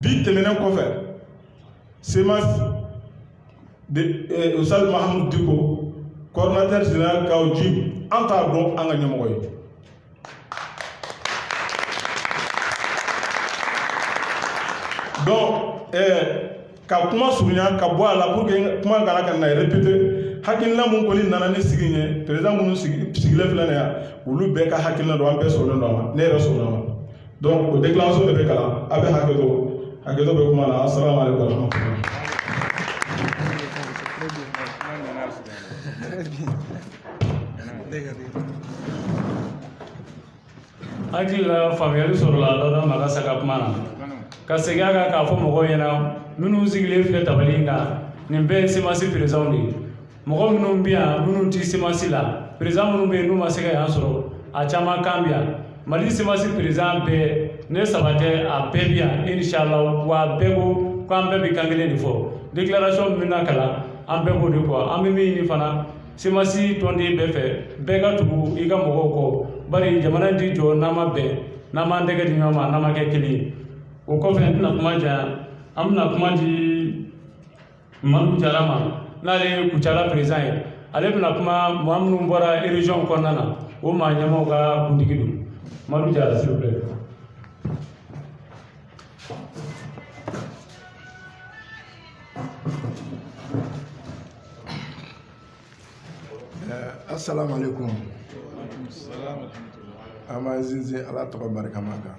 Bi tɛmɛnen kɔfɛ, CMAS de Ustaz Mahamudu Diko, coordinateur général Kawo Jim, an t'a dɔn an ka ɲɛmɔgɔ ye. Donc ka kuma surunya ka bɔ a la pour que kuma kana ka na répéter, hakilina mun kɔni nana ni sigi ye, président minnu sigilen filɛ nin ye, olu bɛɛ ka hakilina don, an bɛɛ sɔnnen don a ma, ne yɛrɛ sɔnna a ma. Donc o déclaration de bɛ kalan, a bɛ hakɛ to, hakɛ to bɛ kuma na. Asalamu aleykum wa rahmatulah. Hakili la faamuyali sɔrɔla Dawuda Magasa ka kuma na. Ka segin a kan k'a fɔ mɔgɔw ɲɛna, minnu sigilen filɛ tabali in kan, nin bɛɛ ye CMAS présidentw de ye. Mɔgɔ minnu bɛ yan, minnu tɛ CMAS la, président minnu bɛ yen n'u ma se ka yan sɔrɔ, a caman kan bɛ yan. Mali CMAS président bɛɛ, ne saba tɛ, a bɛɛ bɛ yan inshallah. Wa a bɛɛ ko k'an bɛɛ bɛ kan kelen de fɔ. Déclaration min bɛna kalan, an bɛɛ b'o de kɔ. An bɛ min ɲini fana CMAS tɔnden bɛɛ fɛ, bɛɛ ka tugu i ka mɔgɔw kɔ, bari jamana in ti jɔ n'an ma bɛn, n'an m'an tɛgɛ di ɲɔgɔn ma, n'an ma kɛ kelen ye. O kɔfɛ, n tɛna kuma janya, an bɛna kuma di Madu Jara ma, n'ale ye Kucala président ye. Ale bɛna kuma maa minnu bɔra région kɔnɔna na, o maa ɲɛmaaw ka kuntigi don. Madu Jara, s'il vous plaît. Assalamu alaikum. An b'an sinsin Ala tɔgɔ barikama kan,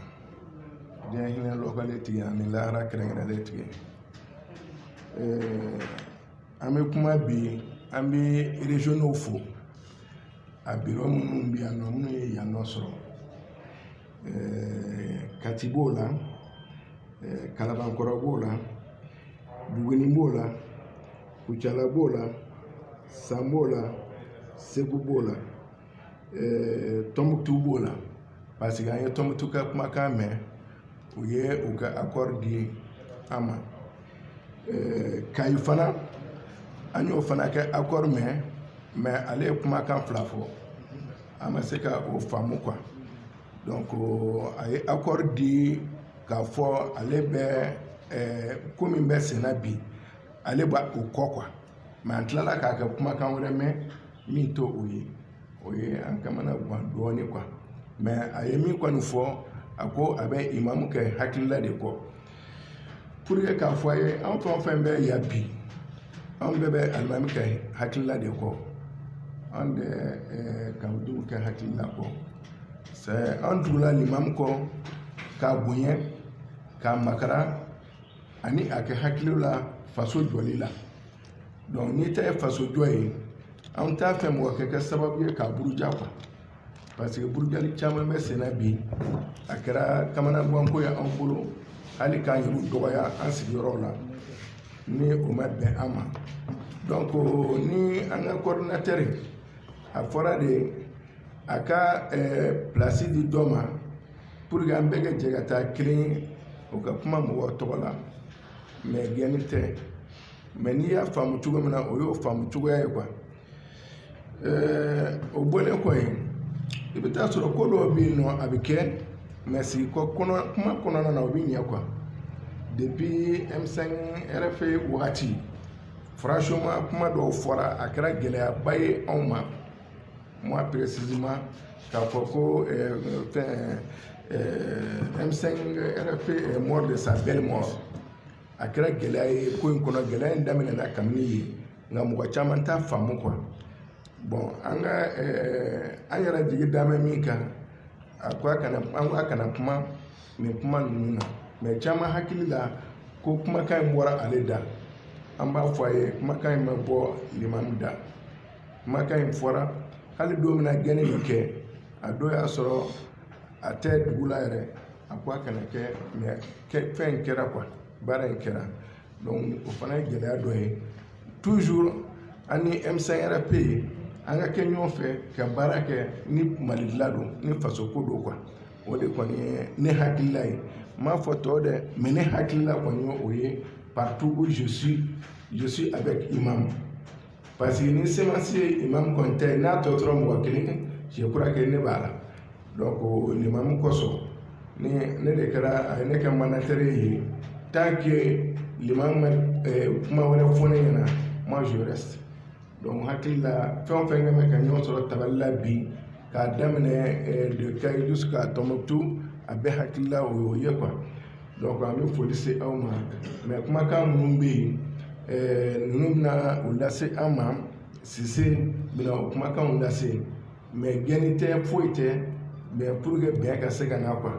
diɲɛ hinɛ lɔkɔlen tigi ani lahara kɛrɛnkɛrɛnlen tigi. An bɛ kuma bi, an bɛ régionaux fo, a bureau minnu bɛ yan nɔ, minnu ye yan nɔ sɔrɔ. Kati b'o la, Kalabankɔrɔ b'o la, Buguni b'o la, Kucala b'o la, San b'o la, Segu b'o la, Tɔnbukutu b'o la, parce que an ye Tɔnbukutu ka kumakan mɛn, u ye u ka accord di an ma. Kayi fana, an y'o fana kɛ accord mɛn, mais ale ye kumakan fila fɔ, an ma se ka o faamu quoi. Donc a ye accord di k'a fɔ ale bɛ ko min bɛ senna bi, ale b'a o kɔ quoi, mais an tilala k'a kɛ kumakan wɛrɛ mɛn min t'o ye, o ye an kamana gan dɔɔnin quoi. Mais a ye min kɔni fɔ, a ko a bɛ imamu kɛ hakilila de kɔ. Pour que k'a fɔ a ye, an fɛn o fɛn bɛ yan bi, an bɛɛ bɛ alimami kɛ hakilila de kɔ, an tɛ kanudenw kɛ hakilila kɔ. C'est an tugula limamu kɔ k'a bonya, k'a makara, ani a kɛ hakili la faso jɔli la. Donc n'i ta ye faso jɔ ye, an t'a fɛ mɔgɔ kɛ kɛ sababu ye k'a buruja quoi, parce que burujali caman bɛ senna bi, a kɛra kamanaganko ye anw bolo, hali k'an yɛrɛ dɔgɔya an sigiyɔrɔw la, ni o ma bɛn an ma. Donc ni an ka coordinateur, a fɔra de a ka place di dɔ ma pour que an bɛɛ ka jɛ ka taa kelen ye, o ka kuma mɔgɔw tɔgɔ la, mais gɛnni tɛ. Mais n'i y'a faamu cogo min na, o y'o faamu cogoya ye quoi. O bɔlen kɔ yen, i bɛ taa sɔrɔ ko dɔw bɛ yen nɔ, a bɛ kɛ, mais sigi kɔ kɔnɔ, kuma kɔnɔna na, o bɛ ɲɛ quoi. Depuis M5 RFP wagati, franchement, kuma dɔw fɔra, a kɛra gɛlɛyaba ye anw ma. Moi précisément, k'a fɔ ko fɛn M5 RFP est mort de sa belle mort, a kɛra gɛlɛya ye ko in kɔnɔ. Gɛlɛya in daminɛna kabini yen, nka mɔgɔ caman t'a faamu quoi. Bon, an ka an yɛrɛ jigi da bɛ min kan, a ko a kana, an ko a kana kuma nin kuma ninnu na, mais caman hakili la ko kumakan in bɔra ale da. An b'a fɔ a ye, kumakan in ma bɔ limamu da, kumakan in fɔra hali don min na gɛnni bɛ kɛ, a don y'a sɔrɔ a tɛ dugu la yɛrɛ, a ko a kana kɛ, mais fɛn in kɛra quoi, baara in kɛra. Donc o fana ye gɛlɛya dɔ ye. Toujours an ni M5RFP, an ka kɛ ɲɔgɔn fɛ ka baara kɛ, ni Mali dilan don, ni fasoko don quoi. O de kɔni ye ne hakilila ye. N m'a fɔ tɔ dɛ, mais ne hakilila kɔni ye o ye. Partout où je suis, je suis avec imam, parce que ni CMAS ye imam kɔni tɛ ye, n'a tɔ tora mɔgɔ kelen, je crois que ne b'a la. Donc l'imam kosɔn, ni ne de kɛra, a ye ne kɛ mandataire ye. Tant que l'imam ma kuma wɛrɛ fɔ ne ɲɛna, moi je reste. Donc hakili la, fɛn o fɛn kɛ bɛ ka ɲɔgɔn sɔrɔ tabali la bi, k'a daminɛ de Kayi jusqu'à Tombouctou, a bɛɛ hakili la o y'o ye quoi. Donc an bɛ foli se aw ma, mais kumakan minnu bɛ yen, ninnu bɛna o lase an ma. Sise bɛna o kumakanw lase, mais gɛnni tɛ, foyi tɛ, mais pour que bɛn ka se ka na quoi.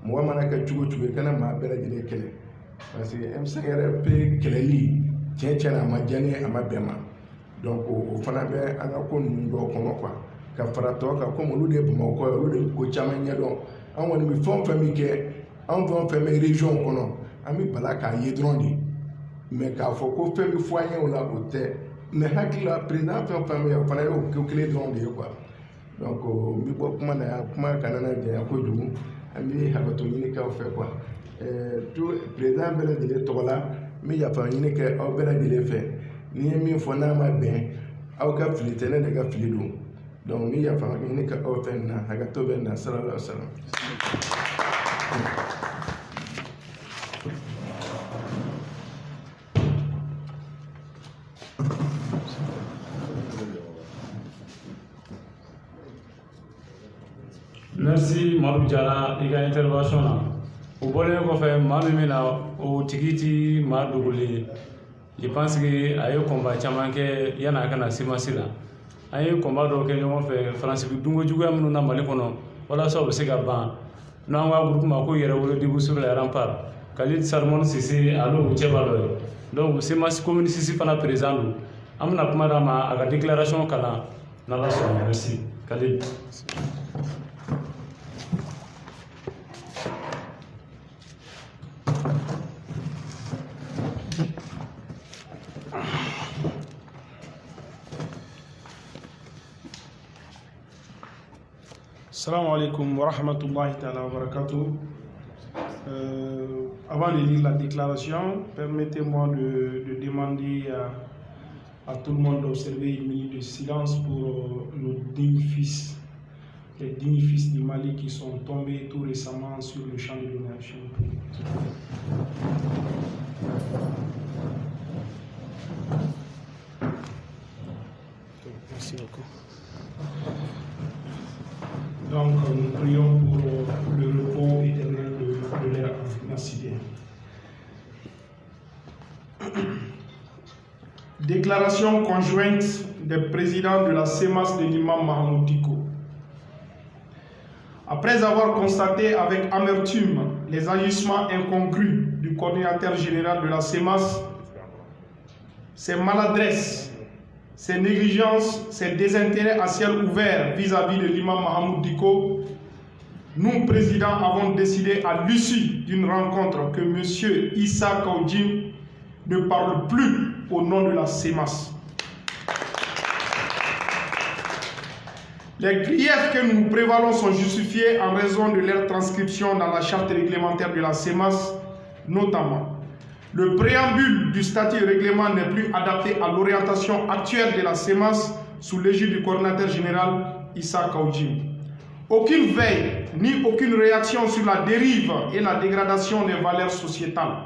Mɔgɔ mana kɛ cogo o cogo, i kana maa bɛɛ lajɛlen kɛlɛ, parce que M5RP kɛlɛli, tiɲɛ tiɲɛ na, a ma diya ne ye, a ma bɛn ma. Donc o fana bɛ an ka ko ninnu dɔw kɔnɔ quoi, ka fara tɔ kan. Komi olu de ye Bamakɔ ye, olu de bɛ ko caman ɲɛdɔn. An kɔni bɛ fɛn o fɛn min kɛ, anw fɛn o fɛn bɛ région kɔnɔ, an bɛ bala k'a ye dɔrɔn de, mais k'a fɔ ko fɛn bɛ fɔ an ye o la, o tɛ. Mais hakili la, président fɛn o fɛn bɛ yan, o fana y'o ko kelen dɔrɔn de ye quoi. Donc n bɛ bɔ kuma na yan, kuma kana na janya kojugu, an bɛ hakɛto ɲini k'aw fɛ quoi. Tout président bɛɛ lajɛlen tɔgɔ la, n bɛ yafa ɲini kɛ aw bɛɛ lajɛlen fɛ. Ni ye min fɔ n'a ma bɛn, aw ka fili tɛ, ne de ka fili don. Donc n bɛ yafa ɲini kɛ aw fɛ nin na, hakɛto bɛ nin na. Sallallahu alaihi wa sallam. Merci Madu Jara i ka intervention na. O bɔlen kɔfɛ, maa min bɛ na, o tigi ti maa dogolen ye. Je pense que a ye combat caman kɛ yanni a ka na CMAS la. An ye combat dɔw kɛ ɲɔgɔn fɛ, Faransi bɛ dunko juguya minnu na Mali kɔnɔ, walasa o bɛ se ka ban, n'an ko a groupe ma ko Yɛrɛwolo debout sur les remparts. Khalid Salmon Sise, ale y'o cɛba dɔ ye. Donc CMAS commune 6 fana président don. An bɛna kuma d'a ma, a ka déclaration kalan n'Ala sɔnna. Merci Khalid. Salam alaikum wa rahmatullahi ta'ala wa barakatuh. Avant de lire la déclaration, permettez-moi de demander à tout le monde d'observer une minute de silence pour nos dignes fils, les dignes fils du Mali qui sont tombés tout récemment sur le champ de l'honneur. Merci beaucoup. Donc, nous prions pour le repos éternel de leur âme. Merci bien. Déclaration conjointe des présidents de la CMAS de l'imam Mahmoud Dicko. Après avoir constaté avec amertume les agissements incongrus du coordinateur général de la CMAS, ses maladresses, ses négligences, ses désintérêts à ciel ouvert vis-à-vis de l'imam Mahmoud Dicko, nous, présidents, avons décidé à l'issue d'une rencontre que M. Issa Kaou Djim ne parle plus au nom de la CMAS. Les griefs que nous prévalons sont justifiés en raison de leur transcription dans la charte réglementaire de la CMAS, notamment. Le préambule du statut règlement n'est plus adapté à l'orientation actuelle de la CMAS sous l'égide du coordinateur général Issa Kaou Djim. Aucune veille ni aucune réaction sur la dérive et la dégradation des valeurs sociétales.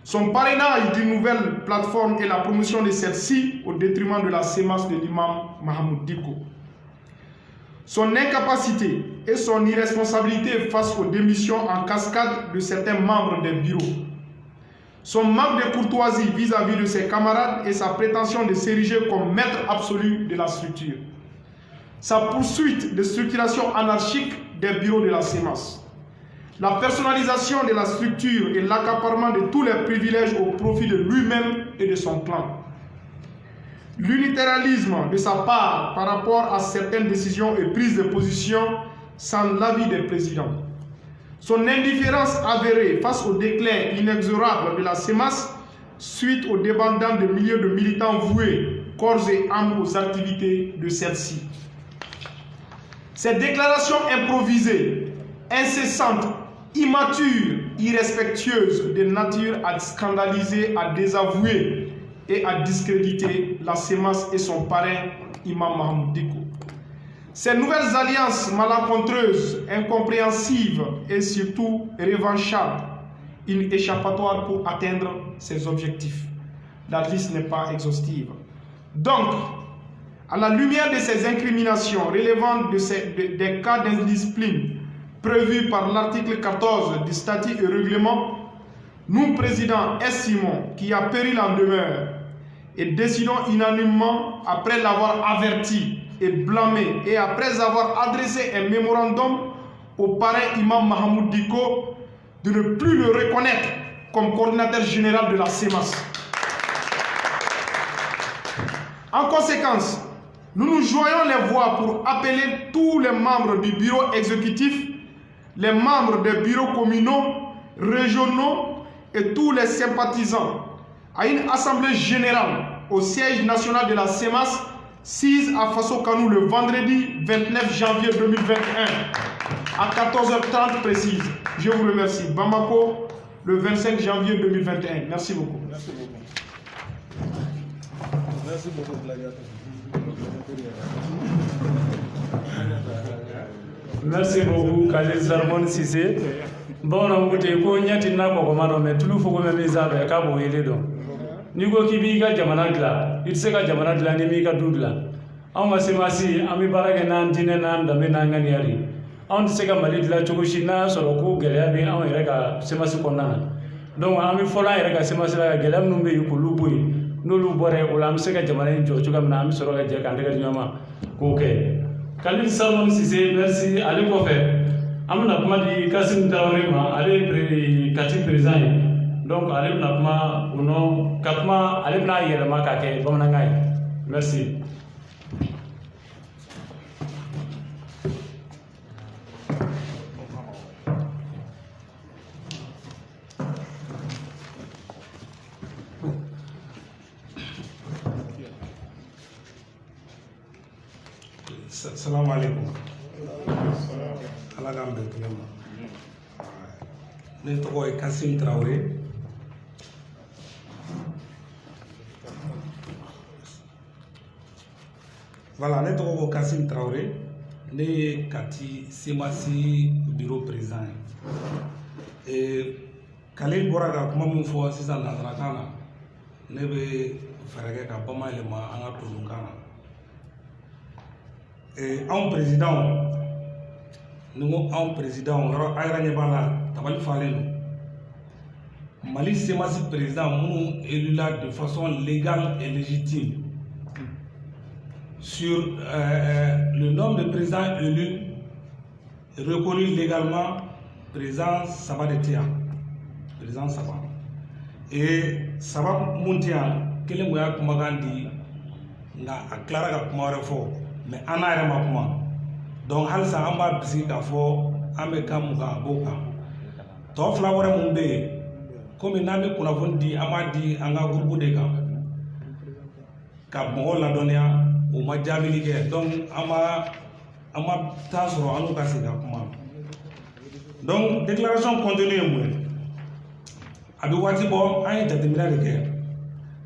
Son parrainage d'une nouvelle plateforme et la promotion de celle-ci au détriment de la CMAS de l'imam Mahmoud Dicko. Son incapacité et son irresponsabilité face aux démissions en cascade de certains membres des bureaux. Son manque de courtoisie vis-à-vis de ses camarades et sa prétention de s'ériger comme maître absolu de la structure. Sa poursuite de structuration anarchique des bureaux de la CMAS. La personnalisation de la structure et l'accaparement de tous les privilèges au profit de lui-même et de son clan. L'unitéralisme de sa part par rapport à certaines décisions et prises de position sans l'avis des présidents. Son indifférence avérée face au déclin inexorable de la CMAS suite au débandement de milliers de militants voués corps et âme aux activités de celle-ci. Ces déclarations improvisées, incessantes, immatures, irrespectueuses, de nature à scandaliser, à désavouer et à discréditer la CMAS et son parrain, Imam Mahmoud Dicko. Ces nouvelles alliances malencontreuses, incompréhensives et surtout revanchardes, une échappatoire pour atteindre ses objectifs. La liste n'est pas exhaustive. Donc, à la lumière de ces incriminations relevant des cas d'indiscipline prévus par l'article 14 du statut et règlement, nous, président S. Simon, qui a péril en demeure, et décidons unanimement, après l'avoir averti et blâmé, et après avoir adressé un mémorandum au parrain Imam Mahamoud Dicko, de ne plus le reconnaître comme coordinateur général de la CMAS. En conséquence, nous nous joignons les voix pour appeler tous les membres du bureau exécutif, les membres des bureaux communaux, régionaux et tous les sympathisants à une assemblée générale au siège national de la CMAS, sise à Faso Kanou le vendredi 29 janvier 2021 à 14h30 précise. Je vous remercie. Bamako, le 25 janvier 2021. Merci beaucoup. Merci beaucoup. Merci beaucoup, Gladiateur. Merci beaucoup, Khalil Salmon Cissé. Bamananw ko ten ko ɲɛ ti na kɔgɔma dɔn mɛ tulu fogo bɛ min sanfɛ k'a b'o yelen dɔn. N'i ko k'i b'i ka jamana dilan, i tɛ se ka jamana dilan n'i m'i ka du dilan. Anw ka CMAS, an bɛ baara kɛ n'an diinɛ n'an danbe n'an ŋaniya de ye. Anw tɛ se ka Mali dilan cogo si n'a y'a sɔrɔ ko gɛlɛya bɛ anw yɛrɛ ka CMAS kɔnɔna na. Donc an bɛ fɔlɔ an yɛrɛ ka CMAS la ka gɛlɛya minnu bɛ yen k'olu bɔ yen. N'olu bɔra yen, o la an bɛ se ka jamana in jɔ cogoya min na, an bɛ sɔrɔ ka jɛ k'an tɛgɛ di ɲɔgɔn ma k'o kɛ. Khalil Salmon Cissé, merci. Ale kɔfɛ, an bɛna kuma di Kassim Traoré ma, ale ye Kati président ye. Donc ale bɛna kuma o nɔ ka kuma, ale bɛna yɛlɛma k'a kɛ bamanankan ye. Merci. Salam alaikum. Ala k'an bɛn kelen ma. Ne tɔgɔ ye Kassim Traoré. Voilà, ne tɔgɔ ko Kassim Traoré. Ne ye Kati CMAS bureau président ye. Khalil bɔra ka kuma min fɔ sisan nanzarakan na, ne bɛ fɛɛrɛ kɛ ka bamayɛlɛma an ka todunkan na. Anw président, ni ko anw président, yɔrɔ a yɛrɛ ɲɛ b'a la, tabali falen don. Mali CMAS président minnu élu la de façon légale et légitime sur le nombre de présidents élus reconnus légalement, président saba de tɛ yan, président saba. Et saba mun tɛ yan, kelen kun y'a kumakan di, nka a tilara ka kuma wɛrɛ fɔ. Mais an n'a yɛrɛ ma kuma. Donc halisa an b'a bisigi k'a fɔ an bɛ kan mun kan, a b'o kan. Tɔ fila wɛrɛ mun bɛ yen, komi n'an bɛ kunnafoni di, an b'a di an ka groupe de kan ka mɔgɔw ladɔnniya, o ma jaabili kɛ. Donc an ma taa sɔrɔ an n'u ka segin ka kuma. Donc déclaration contenu ye mun ye? A bɛ waati bɔ, an ye jateminɛ de kɛ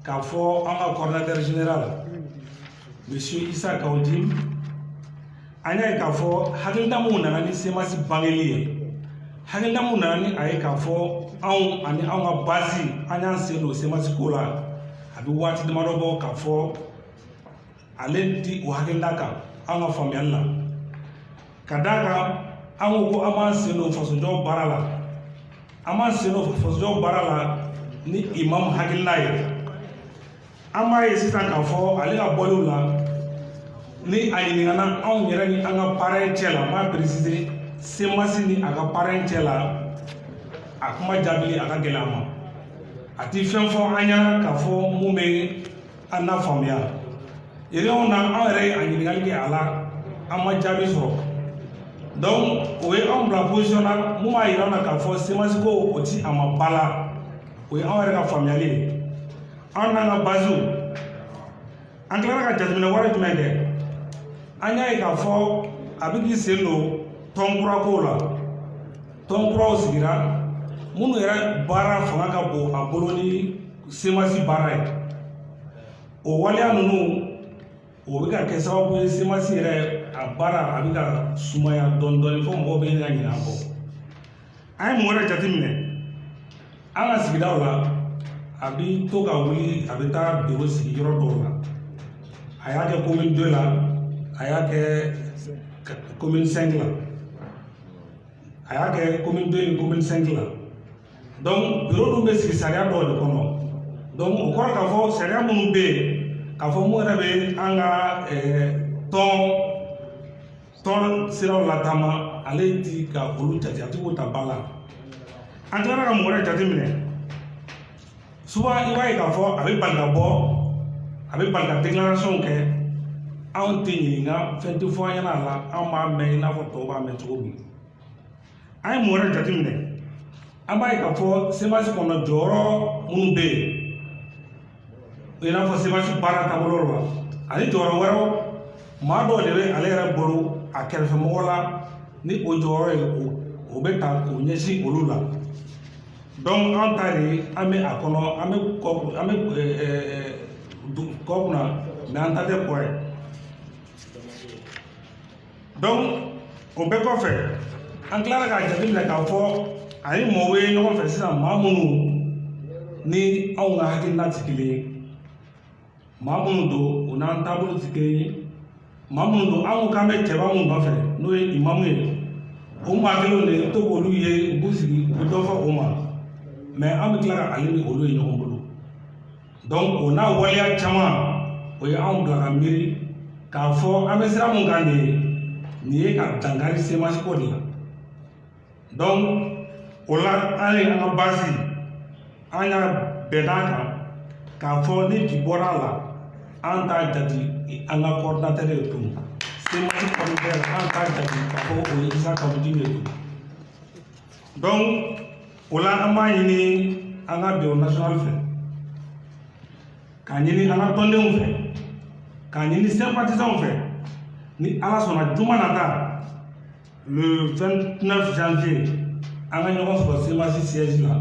k'a fɔ an ka coordinateur général Monsieur Issa Kaou Djim, an y'a ye k'a fɔ hakilina mun nana ni CMAS bangeli ye, hakilina mun nana ni a ye k'a fɔ anw ani anw ka base an y'an sen don CMAS ko la, a bɛ waati damadɔ bɔ k'a fɔ ale ti o hakilina kan an ka faamuyali la. Ka d'a kan an ko ko an b'an sen don fasojɔ baara la, an b'an sen don fasojɔ baara la ni imam hakilina ye. An b'a ye sisan k'a fɔ ale ka bɔliw la, ni a ɲininkana anw yɛrɛ ni an ka parrain cɛ la, n b'a préciser, CMAS ni a ka parrain cɛ la, a kuma jaabili a ka gɛlɛn a ma. A ti fɛn fɔ an ɲɛna k'a fɔ mun bɛ an na faamuya. Réunion na, anw yɛrɛ ye a ɲininkali kɛ a la, an ma jaabi sɔrɔ. Donc o ye anw bila position na mun b'a yira an na k'a fɔ CMAS ko o ti a ma ba la. O ye anw yɛrɛ ka faamuyali ye. An n'an ka basew, an tilara ka jateminɛ wɛrɛ jumɛn kɛ? An y'a ye k'a fɔ a bɛ k'i sen don tɔn kura kow la. Tɔn kuraw sigira minnu yɛrɛ baara fanga ka bon a bolo ni CMAS baara ye. O waleya ninnu, o bɛ ka kɛ sababu ye CMAS yɛrɛ a baara a bɛ ka sumaya dɔɔni dɔɔni fo mɔgɔw bɛ ɲini ka ɲinɛ a kɔ. An ye mun wɛrɛ jateminɛ? An ka sigidaw la, a bi to ka wuli, a bɛ taa bureau sigi yɔrɔ dɔw la. A y'a kɛ commune 2 la, a y'a kɛ commune 5 la, a y'a kɛ commune 2 ni commune 5 la. Donc bureau dun bɛ sigi sariya dɔw de kɔnɔ. Donc o kɔrɔ k'a fɔ sariya minnu bɛ yen, k'a fɔ mun yɛrɛ bɛ an ka tɔn siraw lataama, ale ti ka olu jate, a ti k'o ta ba la. An tilara ka mun wɛrɛ jateminɛ? Souvent i b'a ye k'a fɔ a bɛ bali ka bɔ, a bɛ bali ka déclaration kɛ, anw tɛ ɲininka, fɛn tɛ fɔ an ɲɛna a la, anw b'a mɛn i n'a fɔ tɔw b'a mɛn cogo min. An ye mun wɛrɛ jateminɛ? An b'a ye k'a fɔ CMAS kɔnɔ, jɔyɔrɔ minnu bɛ yen, i n'a fɔ CMAS baara taabolo la ani jɔyɔrɔ wɛrɛw, maa dɔw de bɛ ale yɛrɛ bolo a kɛrɛfɛmɔgɔ la, ni o jɔyɔrɔ ye o bɛ ta k'o ɲɛsin olu la. Donc an ta de, an bɛ a kɔnɔ, an bɛ kɔ, an bɛ kɔ kunna, mais an ta tɛ kɔ ye. Donc o bɛɛ kɔfɛ, an tilara k'a jateminɛ k'a fɔ ani mɔgɔw ye ɲɔgɔn fɛ sisan, maa minnu ni anw ka hakilina tɛ kelen ye, maa minnu don u n'an taabolo tɛ kelen ye, maa minnu don an ko k'an bɛ cɛba mun nɔfɛ, n'o ye imamu ye, o maa kelenw de to k'olu ye, u b'u sigi, u bɛ dɔ fɔ o ma, mais an bɛ tila ka ale ni olu ye ɲɔgɔn bolo. Donc o n'a waleya caman, o ye anw bila ka miiri k'a fɔ an bɛ sira mun kan nin ye, nin ye ka dankari CMAS ko de la. Donc o la, an ye an ka base, an y'a bɛn n'a kan k'a fɔ ni bi bɔra a la, an t'a jate an ka coordinateur ye tun. CMAS coordinateur, an t'a jate k'a fɔ o ye Isa Kabu Jim ye tun. Donc o la, an b'a ɲini an ka bureau national fɛ, k'a ɲini an ka tɔndenw fɛ, k'a ɲini sympathisants fɛ, ni Ala sɔnna, juma nata, le 29 janvier, an ka ɲɔgɔn sɔrɔ CMAS siège la.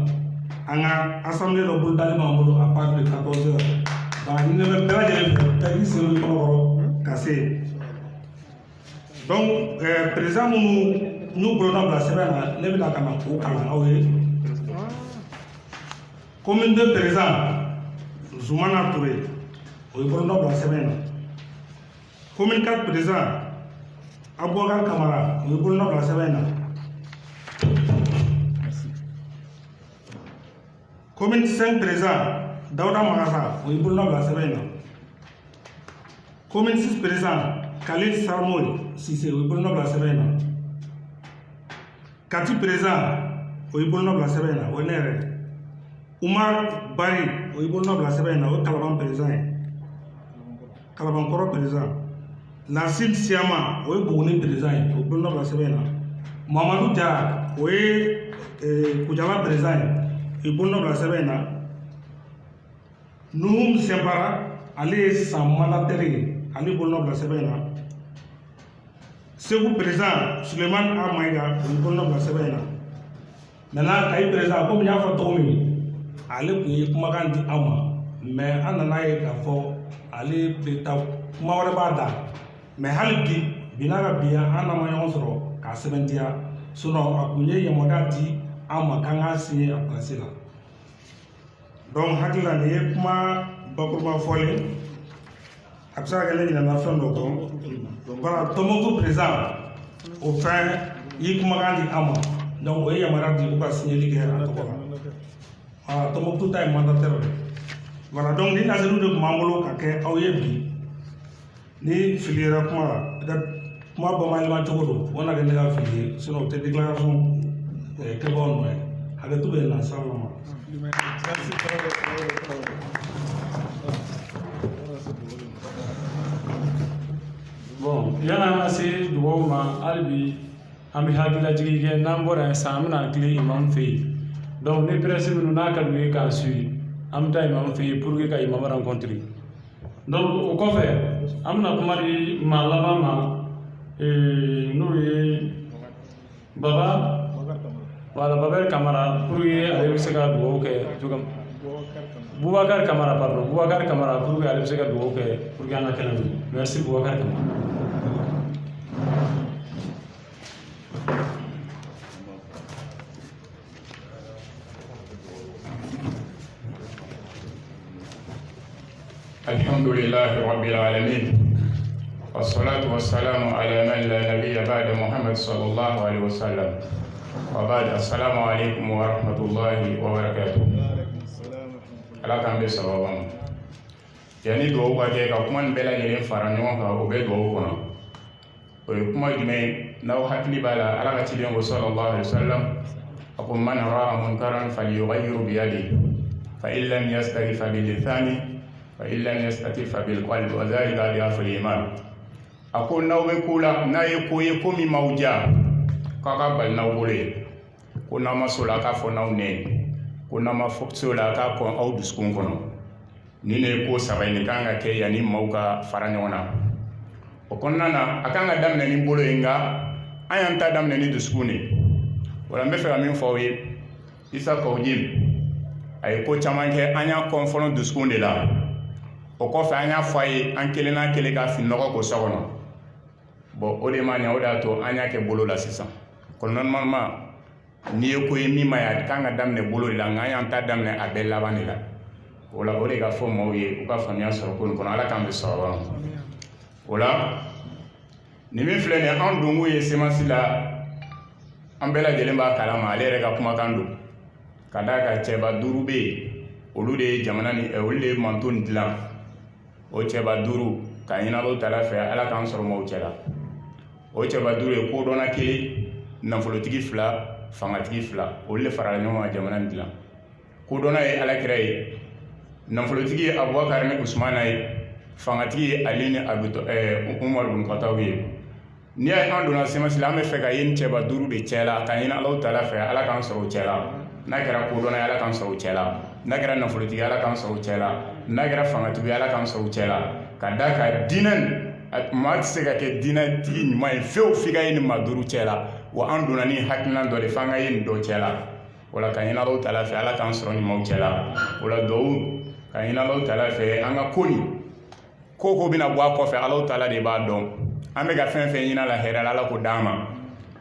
An ka assemblée dɔ bolodalen b'an bolo à partir de 14 heures. Donc a ɲininen bɛ bɛɛ lajɛlen fɛ, bɛɛ k'i sen don i kɔnɔkɔrɔ ka se yen. Donc président minnu n'u bolonɔ bila sɛbɛn na, ne bɛna ka na k'o kalan aw ye. Commune 2 président Zoumana Touré, o ye bolonɔ bila sɛbɛn na. Commune 4 président Aboubacar Kamara, o ye bolonɔ bila sɛbɛn na. Commune 5 président Daouda Magassa, o ye bolonɔ bila sɛbɛn na. Commune 6 président Khalil Sarmoy Cissé, o ye bolonɔ bila sɛbɛn na. Kati président, o ye bolonɔ bila sɛbɛn na, o ye ne yɛrɛ. Umar Bari, o ye bolonɔ bila sɛbɛn na, o ye Kalaban président ye, Kalabankɔrɔ président. Lassine Siama, o ye Buguni président ye, o ye bolonɔ bila sɛbɛn na. Mamadou Jara, o ye Kujala président ye, o ye bolonɔ bila sɛbɛn na. Nuhum Sɛnpara, ale ye san mandataire ye, ale bolonɔ bila sɛbɛn na. Segu président Suleiman A Mayiga, o ye bolonɔ bila sɛbɛn na. Maintenant Kayi président, komi n y'a fɔ cogo min, ale tun ye kumakan di an ma, mais an nana ye k'a fɔ ale bɛ taa, kuma wɛrɛ b'a da. Mais hali bi, bi n'a ka bi, an n'a ma ɲɔgɔn sɔrɔ k'a sɛbɛntiya, sinon a kun ye yamaruya di an ma k'an k'a signer a place la. Donc hakili la, nin ye kuma bakuruba fɔlen, a bɛ se ka kɛ ne ɲinɛna fɛn dɔ kɔ. Voilà, Tombouctou président, o fɛn y'i kumakan di an ma, donc o ye yamaruya di ko ka signeli kɛ a tɔgɔ la. Voilà, Tombouctou ta ye mandataire de. Voilà, donc ni laseliw de tun b'an bolo ka kɛ aw ye bi. Ni fili yɛrɛ kuma la, peut-être kuma bamayɛlɛma cogo don, o na kɛ ne ka fili ye, sinon o tɛ déclaration kɛbagaw nɔ ye. Hakɛto bɛ na sa ma. Bon, yan'an ka se dugawu ma, hali bi an bɛ hakililajigin kɛ. N'an bɔra yen sisan, an bɛna tilen imamu fɛ yen. Donc ni presse minnu n'a ka d'u ye k'an suit, an bɛ taa imamu fɛ yen pour que ka imamu rencontrer. Donc o kɔfɛ, an bɛna kuma di maa laban ma, n'o ye Baba, voilà, Babɛri Kamara, pour que ale bɛ se ka dugawu kɛ cogo min. Boubacar Kamara, pardon, Boubacar Kamara, pour que ale bɛ se ka dugawu kɛ pour que an ka kɛnɛ wuli. Merci Boubacar Kamara. الحمد لله رب العالمين، والصلاة والسلام على من لا نبي بعد محمد صلى الله عليه وسلم، وبعد، السلام عليكم ورحمة الله وبركاته. Ala k'an bɛ sababa ma. Yanni duwawu ka kɛ, ka kuma nin bɛɛ lajɛlen fara ɲɔgɔn kan, o bɛ duwawu kɔnɔ. O ye kuma jumɛn ye? N'aw hakili b'a la, Ala ka ciden ko صلى الله عليه وسلم, a ko: من رأى منكرا فليغيره بيده، فإن لم يستطع فبلسانه، فإن لم يستطع فبالقلب، وذلك أضعف الإيمان. A ko n'aw bɛ ko la, n'a ye ko ye ko min m'aw diya, k'aw ka bali n'aw bolo ye. Ko n'aw ma s'o la, a k'a fɔ n'aw nɛn ye. Ko n'aw ma s'o la, a k'a kɔn aw dusukun kɔnɔ. Nin de ye ko saba ye, nin kan ka kɛ yanni maaw ka fara ɲɔgɔn na. O kɔnɔna na, a kan ka daminɛ ni bolo ye, nka an y'an ta daminɛ ni dusukun de ye. O la, n bɛ fɛ ka min fɔ aw ye, Isa Kawu Jim a ye ko caman kɛ, an y'a kɔn fɔlɔ dusukun de la. O kɔfɛ, an y'a fɔ a ye, an kelen n'a kelen ka fini nɔgɔ ko so kɔnɔ. Bon, o de ma ɲɛ, o de y'a to an y'a kɛ bolo la sisan. Ko normalement, n'i ye ko ye min ma ɲi, a kan ka daminɛ bolo de la, nka an y'an ta daminɛ a bɛɛ laban de la. O la, o de ka fɔ maaw ye, u ka faamuya sɔrɔ ko nin kɔnɔ. Ala k'an bɛ sababa ma. O la, nin min filɛ nin ye, an donkun ye CMAS la, an bɛɛ lajɛlen b'a kalama. Ale yɛrɛ ka kumakan don ka d'a kan, cɛba duuru bɛ yen, olu de ye jamana ni olu de ye manto nin dilan. O cɛba duuru, k'a ɲini Alahu taala fɛ, Ala k'an sɔrɔ maaw cɛla. O cɛba duuru ye kodɔnna kelen, nafolotigi fila, fangatigi fila. Olu de farala ɲɔgɔn kan jamana nin dilan. Kodɔnna ye Alakira ye, nafolotigi ye Abubakar ni Usumana ye, fangatigi ye Ali ni Umaru bin Khattab ye. N'i y'a ye an donna CMAS la, an bɛ fɛ ka ye nin cɛba duuru de cɛ la, ka ɲini Alahu taala fɛ, Ala k'an sɔrɔ o cɛ la. N'a kɛra kodɔnna ye, Ala k'an sɔrɔ o cɛ la. N'a kɛra nafolotigi ye, Ala k'an sɔrɔ o cɛ la. N'a kɛra fangatigi ye, Ala k'an sɔrɔ o cɛ la. Ka d'a kan, diinɛ, maa tɛ se ka kɛ diinɛtigi ɲuman ye fewu f'i ka ye nin maa duuru cɛ la. Wa an donna ni hakilina dɔ de f'an ka ye nin dɔ cɛ la. O la, ka ɲini Alahu taala fɛ, Ala k'an sɔrɔ ɲumanw cɛ la. O la, duwawu ka ɲini Alahu taala fɛ, an ka ko nin ko ko bɛna bɔ a kɔfɛ, Alahu taala de b'a dɔn. An bɛ ka fɛn fɛn ɲini a la hɛrɛ la, Ala k'o d'an ma.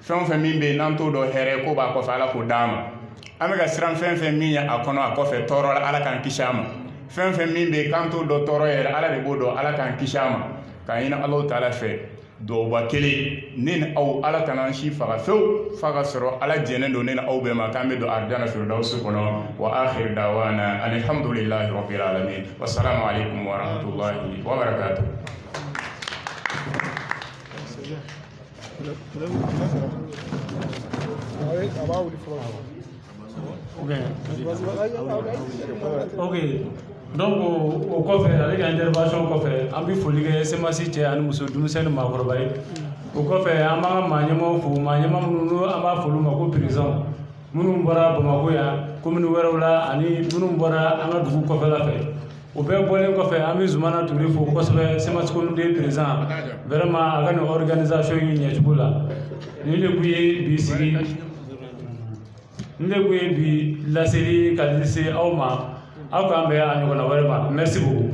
Fɛn o fɛn min bɛ yen n'an t'o dɔn hɛrɛ ko b'a kɔfɛ, Ala k'o d'an ma. An bɛ ka siran fɛn fɛn min ye a kɔnɔ, a kɔfɛ tɔɔrɔ la, Ala k'an kisi a ma. Fɛn fɛn min bɛ yen k'an t'o dɔn tɔɔrɔ yɛrɛ, Ala de b'o dɔn, Ala k'an kisi a ma. K'a ɲini Alahu taala fɛ, duwawuba kelen, ne ni aw, Ala kana an si faga fewu f'a ka sɔrɔ Ala jɛnnen don ne ni aw bɛɛ ma k'an bɛ don arijana firdawsi kɔnɔ. وآخر دعوانا أن الحمد لله رب العالمين، والسلام عليكم ورحمة الله وبركاته. C'est bien. A b'a wuli fɔlɔ. Vas-y, vas-y, Ok, donc o kɔfɛ, ale ka intervention kɔfɛ, an bɛ foli kɛ CMAS cɛ ani muso, denmisɛnnin ni maakɔrɔba ye. O kɔfɛ, an b'an ka maa ɲɛmaaw fo, maa ɲɛmaa minnu n'o an b'a fɔ olu ma ko président, minnu bɔra Bamakɔ yan, commune wɛrɛw la, ani minnu bɔra an ka dugu kɔfɛla fɛ. O bɛɛ bɔlen kɔfɛ, an bɛ Zumana Ture fo kosɛbɛ, CMAS comité président. Vraiment, a ka nin organisation in ɲɛcogo la, nin de kun ye bi sigi, nin de kun ye bi laseli ka se aw ma. Aw k'an bɛn a ɲɔgɔnna wɛrɛ ma. Merci beaucoup.